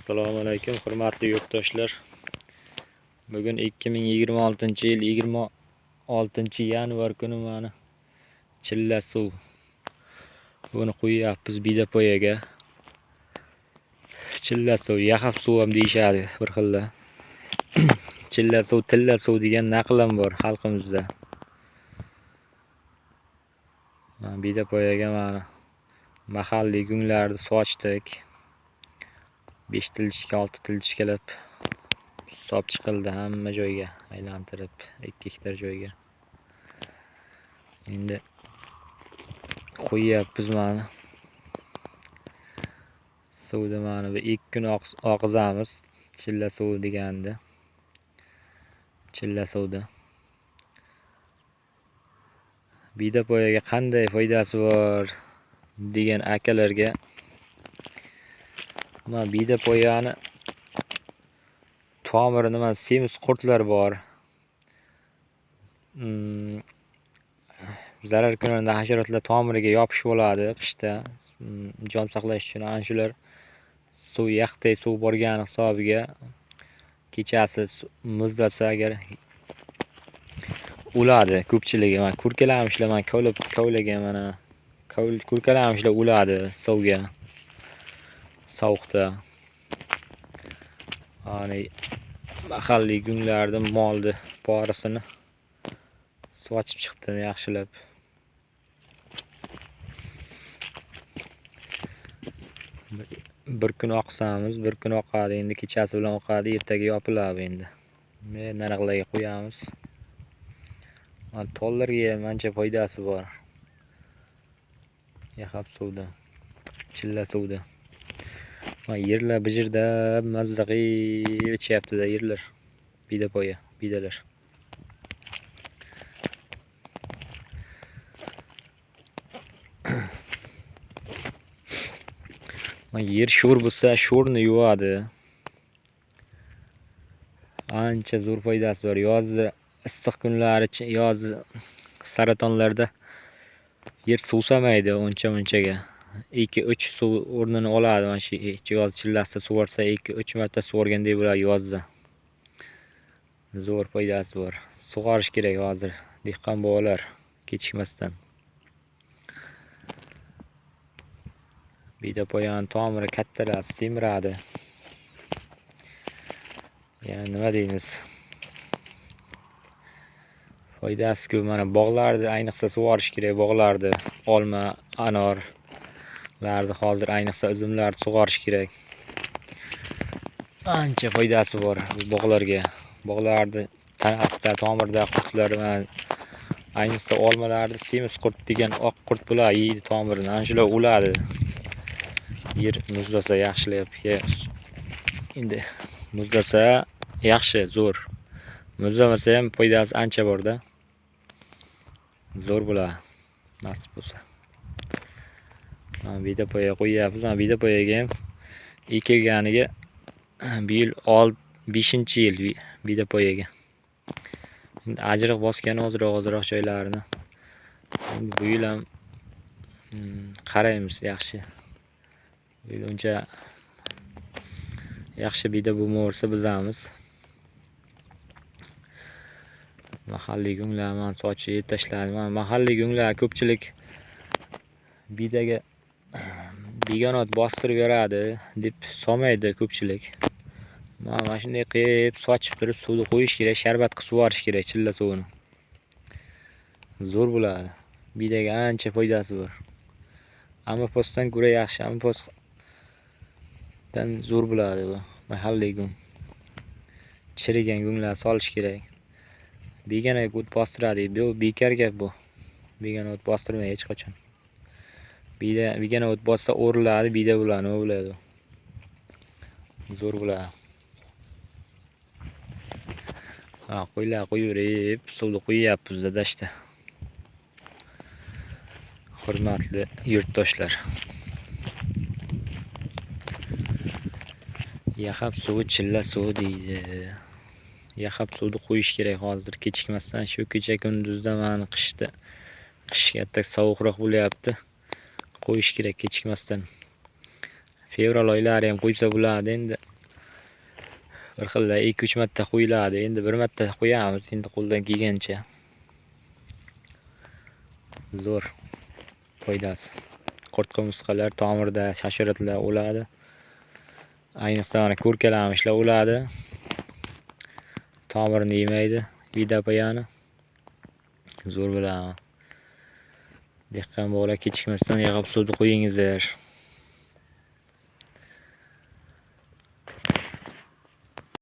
Assalomu alaykum hurmatli yurtdoshlar. Bugun 2026-yil 26-yanvar kuni mana chilla suv. Buni qo'yyapmiz bidapoyaga. Chilla suv, yaxab suv ham deyishadi bir xilda. Chilla suv, tilla suv degan naql ham bor xalqimizda. Mana bidapoyaga mana mahalliy go'nglarni sochdik. 5 tilchika, 6 tilchikalab hisob chiqildi hamma joyga aylantirib 2 hektar joyga. Endi qo'yyapmiz mana. Suvni mana bu 2 kun oqizamiz. Chilla suvi deganda. Chilla suvda. Bidapoyaga qanday foydasi bor degan akalarga mana bidapoyani tomiri nima semiz qurtlar bor. Zarar ko'rgan hasharotlar tomiriga yopishib oladi qishda. Jon saqlash uchun ana shular suv yaxtay suv borgani hisobiga kechasi muzlasa agar o'ladi ko'pchiligi. Mana kurkalamishlar mana kovlab kovlagan mana kurkalamishlar o'ladi suvga. Sovuqda. Ani mahalliy go'nglarni molni porisini sochib chiqdim yaxshilab. Bir kun oqsamiz, bir kun oqadi, endi kechasi bilan oqadi, ertaga yopiladi endi. Naraqlarga qo'yamiz. Mana tollarga ham ancha foydasi bor. Yaxab suvda, chilla suvda. Mana yerlar bijirdab mazza qilib ichyapti-da yerlar. Bidapoya, bidalar. Mana yer sho'r bo'lsa, sho'rni yuvadi. Ancha zo'r foydasi bor. Yozda issiq kunlari, yoz saratonlarda yer suvsamaydi uncha-munchaga. 2-3 suv o'rnini oladi. Mana shu yoz chillasida sug'orsa 2-3 marta sug'organdek bo'ladi yozda. Zo'r foydasi bor. Sug'orish kerak hozir dehqon bobolar kechikmasdan. Bidapoyani tomiri kattaladi, semiradi. Yana nima deymiz? Foydasi ko'p. Mana bog'larni ayniqsa sug'orish kerak, bog'larni, olma, anor larni hozir ayniqsa uzumlarni sug'orish kerak. Ancha foydasi bor bu bog'larga. Bog'larni tanasida, tomirda qurtlar, mana ayniqsa olmalarni semiz qurt degan oq qurt bular yeydi tomirini. Ana shular o'ladi. Yer muzlasa yaxshilab, endi muzlasa yaxshi, zo'r. Muzlamasa ham foydasi ancha bor-da. Zo'r bo'ladi, nasib bo'lsa. Mana bidapoya qo'yyapmiz. Mana bidapoyaga ham ekilganiga bu yil 5-yil bidapoyaga. Endi ajriq bosgan ozroq joylarini. Endi bu yil ham qaraymiz yaxshi. Bu yil uncha yaxshi bida bo'lmaversa bizamiz. Mahalliy go'nglar mana sochib yeb tashladi. Mana mahalliy go'nglar ko'pchilik bidaga begonot bostirib beradi deb solmaydi ko'pchilik. Mana shunday qilib sochib turib suvni qo'yish kerak, sharbat qilib sug'orish kerak chilla suvini. Zo'r bo'ladi. Bidaga ancha foydasi bor. Amafosdan ko'ra yaxshi, amafosdan zo'r bo'ladi bu mahalliy go'ng. Chirigan go'nglar solish kerak. Begona o't bostiradi, bu bekor gap bu. Begona o't bostirmaydi hech qachon. Bida begona o't bossa o'riladi, bida bo'ladi, nima bo'ladi? Zo'r bo'ladi. Ha, qo'ylar qo'yaverib, suvni qo'yyapmiz dashtda. Hurmatli yurtdoshlar. Yaxab suvi chilla suvi deydi. Yaxab suvni qo'yish kerak hozir kechikmasdan. Shu kecha kunduzda mana qishda, qishga sovuqroq bo'lyapti. Qo'yish kerak kechikmasdan. Fevral oylari ham qo'ysa bo'ladi endi. Bir xilda 2-3 marta qo'yiladi. Endi bir marta qo'yamiz, endi qo'ldan kelgancha. Zo'r foydasi. Qurt-qumursqalar tomirda, hasharotlar o'ladi. Ayniqsa mana ko'rkalamishlar o'ladi. Tomirini yemaydi, vidapayani. Zo'r bilaman. Dehqon bola kechikmasdan yig'ib suvni qo'yingizlar.